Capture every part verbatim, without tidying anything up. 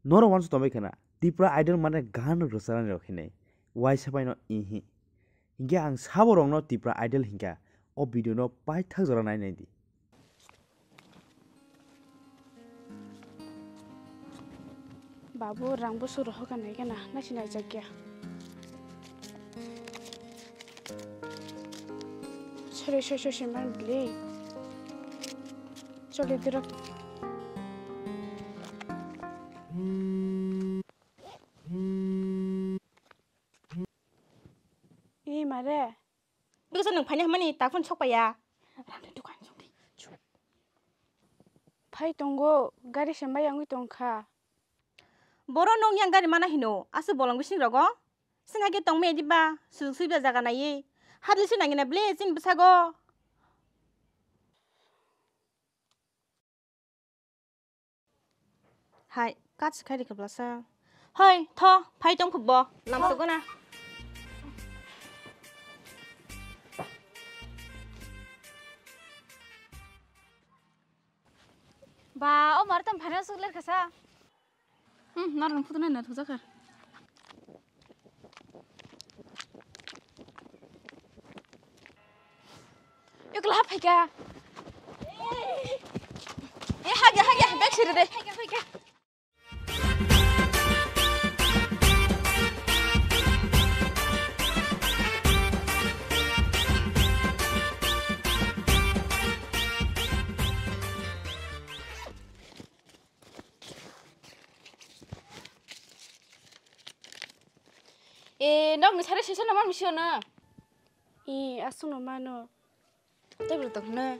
Norok wansuk tongbai khna, Tipra Idol mane gan rwcharani rok hinwi. Waisa bai no ihi. Hinkhe ang sabo rokno Tipra Idol hinkha, o video no paithak jora nai nai di. Babu, rang busu rohoka nai gana, nasi nai jakya. Sore soi soi siman bli. Choli dirok. Ih, mare. Bwsa nwng phaina hwnmani ta phone sok paiya. Rani dukan sok di. Phai tongo, gari sembai yangwi tongkha. Boro nwng yang gari mana hino, aswk bolong bising rogo? Sing hai khe tongmaya diba, sujak suiba jaga naiwi. Hadli se nangina ble chini bwsago. Hai, kat se khai rikha blasa. Hoi, tho, phai tong khub bo. Lam sogo na. Ba, o mar tam phana suk ler khasa. Hmm, nar nang photo nai na thujakha. Yuk lah phaika. Eh, haga, haga, bag siri de. Phaika, phaika. Eh, nok ni sari sisa nama misi ono. Eh, asung no mano. Tei bwrwi tong hwnwi.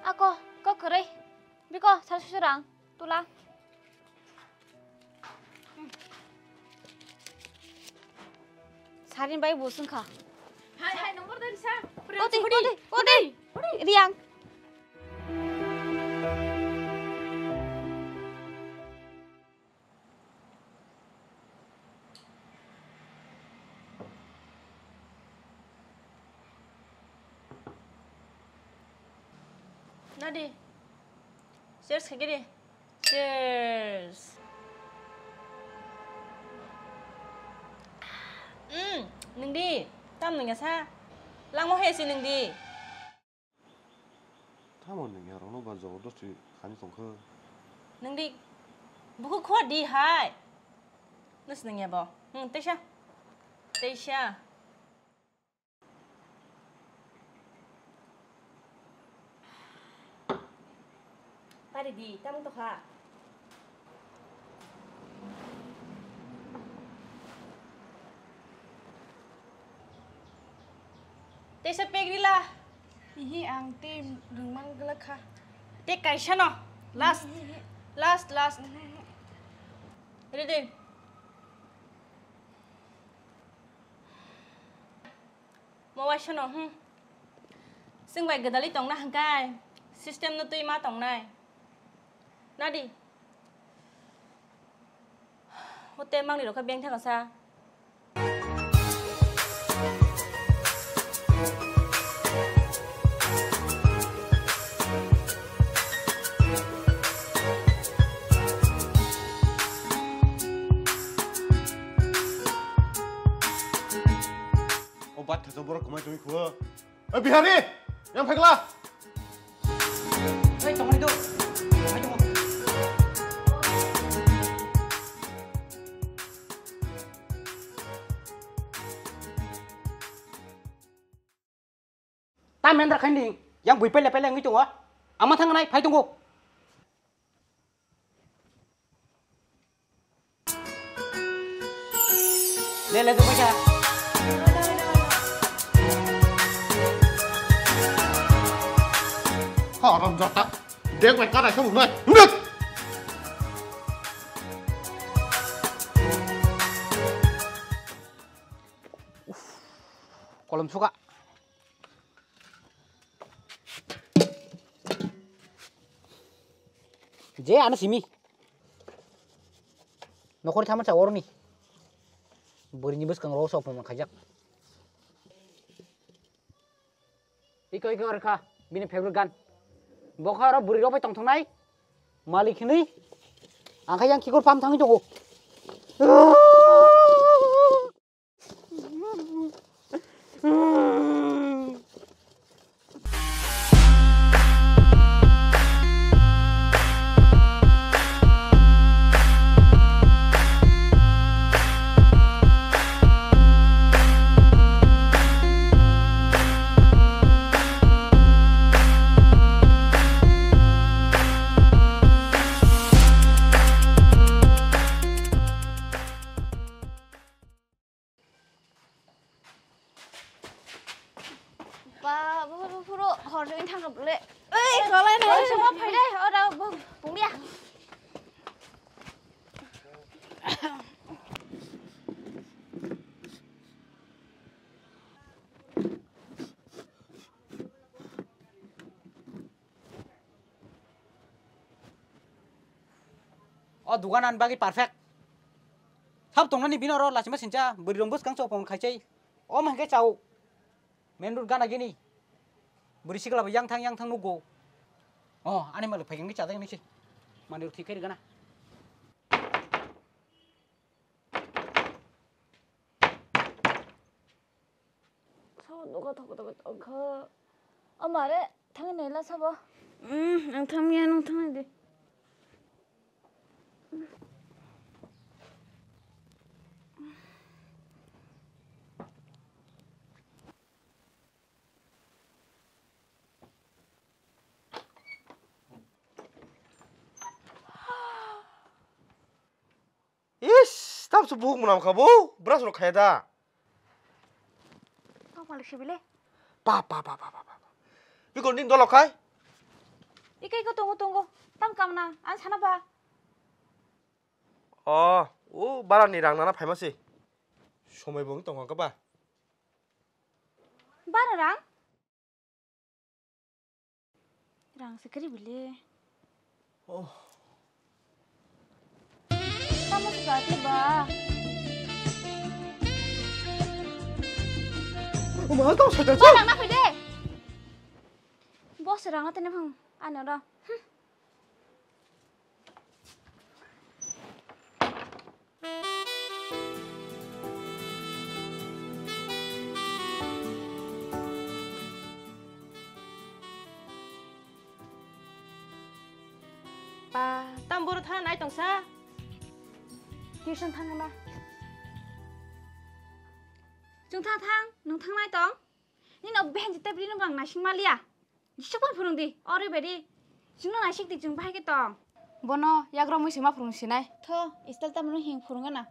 Ako, kok kwrwi. Biko, sal susurang. Tula. Sarin bai bo sungkha. Hai, hai, number dan sa. Koti, koti, koti. Riang. Nadi. Cheers khaikhe di. Cheers. Mm, nungdi. Tam nungya sa. Langmo hai si nungdi. Tamo nungya rokno ba jobordosti khani tongkha. Nungdi. Buku khua di hai. Nus nungya bo. Hmm, teisa. Teisa. Pari di, tamo to kha. Tesa pegri la. Ihi ang te rungman gala kha. Te kaisa no. Last. Ihi, ihi. Last, last. Ihi, ihi. Ready? Mo waisa no, hmm. Chwng bai gwdalwi tongna hwnkhe system no twi ma tongnai. Nadi. Hote mangni rokha beng thangsa. O bat khajo borok kwmai tongwi khuo. Oi Bihari, yang phaikla. Oi tongmani do. Oi tongo. Ta mendra khaini, yang bui pele pele wngwi tongo. Ama thangnai phai tongo. Le le tu paisa. Haram jata. Dek bai kana khamu nai. Nut. Kolom suka. Je ano simi. Nokori thaman sa oroni. Bori ni bwskang ro sok phaman khajak. Iko, iko, oro kha, bini favorite gan. Bo kha oro bwrwi rok bai tongthoknai. Malik hinwi. Ang kha yang kikur pam thangwi tongo. Ba, bu, bu, bu, bu, hor jagani thang rok le. Ei, kolai no, sama phai dai, ora bu, bumya. O dugan ani bagwi perfect. Sab tongnani bini oro lachima sincha, bwrwi rok bwskang se opomon khaisai. O ma hwnkhe chao. Main road gana gini. Bwrwi sikla bo yang thang yang thang nugo. O, ani malik phai hwnkhe chajak nisi. Mani rok thik khe gana. Sao duga thok thok thok kha. O mare, thangwi naila sabo. Hmm, ang thangya, nwng thangwi di. Is, tamso buhuk mwnam kha bo, brush rok khaya da. Kok malik sibile? Pa, pa, pa. Bikol ning dolok khai? Ike iko tongo, tongo. Tam kam na, ang sana ba. O, o, bara ni rang nana phaima se. Somoi bo wng tong kha ba. Bara rang? Rang se kari bile. Oh. Tamo se gati ba. Uma tong sa ta. Ba rang na phai de. Boss rang na tene phang ano ra. Hmm. Pa, tam boro thang nai tong sa? Tuition thang na. Chung thang thang, nung thang nai tong? Nini o behenji tei bini bang naising maliya. Jisuk bai phwrwng di, ori bai di. Chwngno naisik di, chwng bahai khe tong. Bono yagra mui se ma phwrwng sinai. Tho, istal tamo hing phwrwng na.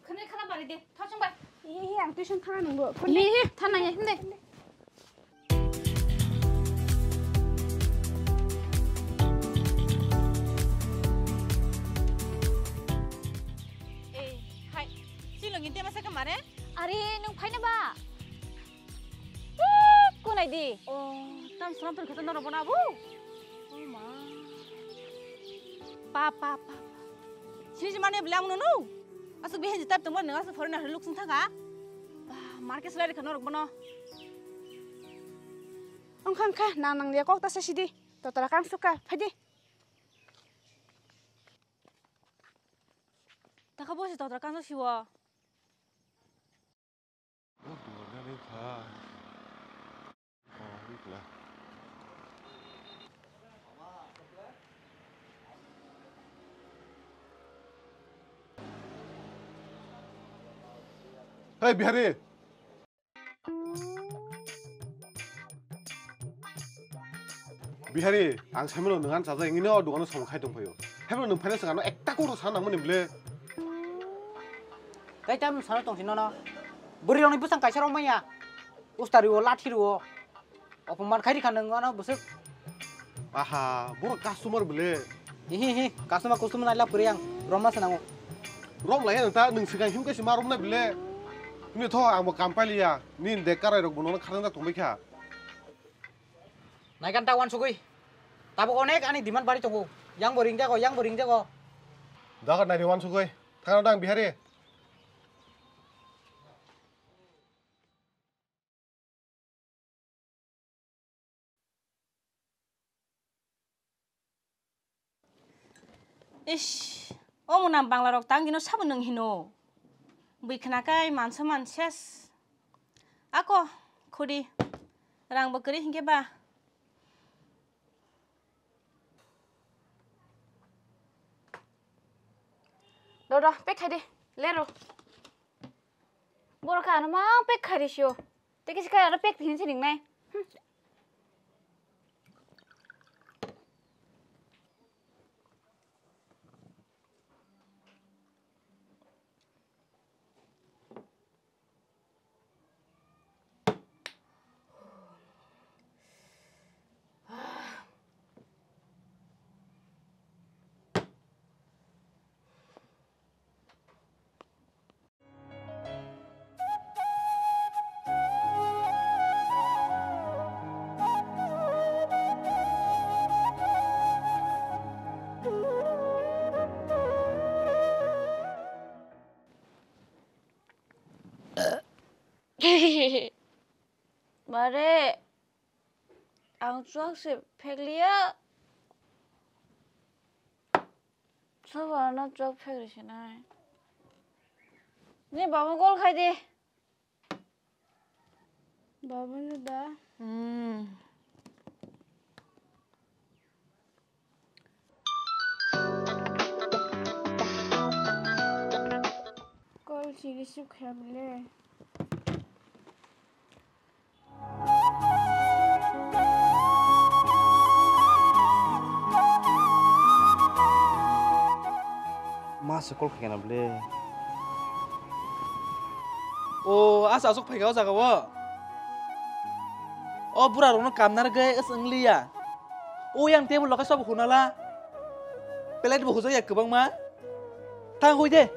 Khwnwi khana bari de, tho chwng bai. Hi, hi, ang tuition thana nungbo. Hi, hi, thana ya, hinde. Ei, hai, chilongin tema sa kamare? Are, nung phaina ba? Kunai di. Oh, tam sram pun kata noro bona bu. Oh ma. Pa, pa, pa, pa. Sini si mane bilang nunu. Asuk bihin jitap tungma nang asuk foreign hari luk sung thanga. Ba, market selai rekha norok bono. Ongkha ongkha nang nang dia kok ta sasidi. Totora kang suka, phaidi. Taka bosi totora kang siwo. Hey, Bihari! Bihari, ang saimano nung ang chajak, ingini o dogano samung khai tongphaio. Haibano nung phaina swkang ano ekta kok rw sana nangmani ble. Tei tamo sana tongsi nono. Bwrwi rokni bwsang kaisa rw manya. Ustari o, lathi rw o. Opoman khai rikha nung ano bwswk. Aha, borok customer ble. Hi, hi, hi, customer, customer nailak kwrwi ang. Romna se nango. Rom lai ang ta, nung swkang himkhe se ma romna ble. Himni tho ang bo kam pailiya. Nini de karai rok bo nono kharjak tongbai kha. Naikan ta wansugwi. Tabuk onek ani demand bari tongo. Yang bo ringjago, yang bo ringjago. Dagar nairi wansugwi. Thangna dang Bihari. Ish, omo nang Bangla rok tang gino sabo nwng hino. Bui khna kai mansa man ses. Ako, khudi, rang bo kwrwi hinkhe ba. Do, do, pack khai di, lero. Borok kha ano mang pack khai rw sio. Tei kisa khe ano pack phinwi se ringnai. Hmm. Mare, ang chuak se phekliya. Sabo ano chuak phek rw sinai. Ni baba call khai di. Baba no da. Hmm. Call si receive khaiyam le. Ma se call khaikha na bwle. O, asa aswk phaikha o jaga o. O bura rokno kamna rwgwi swng liya. O yang table lokai sobo hunala. Plate bo hujak ya kwbangma. Thang hui de.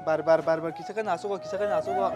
Bar bar bar bar kisa khe nachugo, kisa khe nachugo.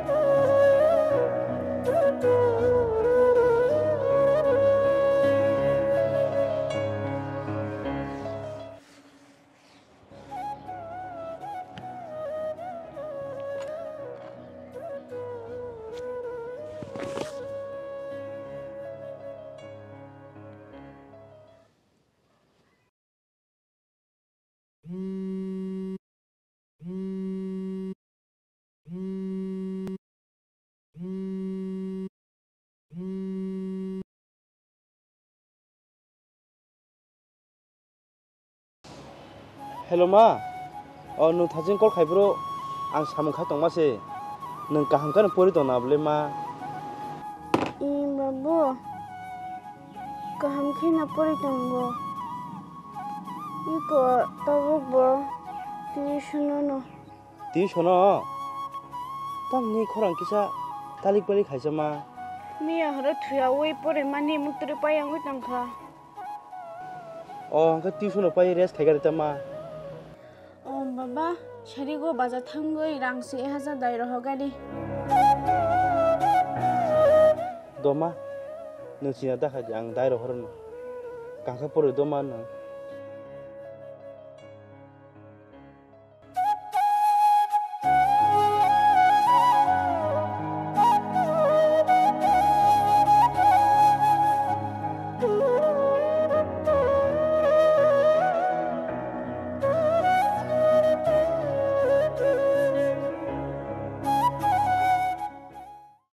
Hello ma, o nwng thajin call khai bro, ang samung khai tongma se, nwng kaham khe no pori tong na bwle ma? I babu, kaham khe no pori tongo. Iko tabuk bo tuition no. Tuition o? Tamni khorang kisa talik balik khaisa ma. Miya horo thuya ui pore mani mutri payang ui tongkha. O hwnkhe tuition o pai rest khaikha rita ma. O baba, sarigo baja thangwi rang se hajar dai rohogani. Doma, nwng china dakha di ang dai rohorno. Kangkha pore doma nwng.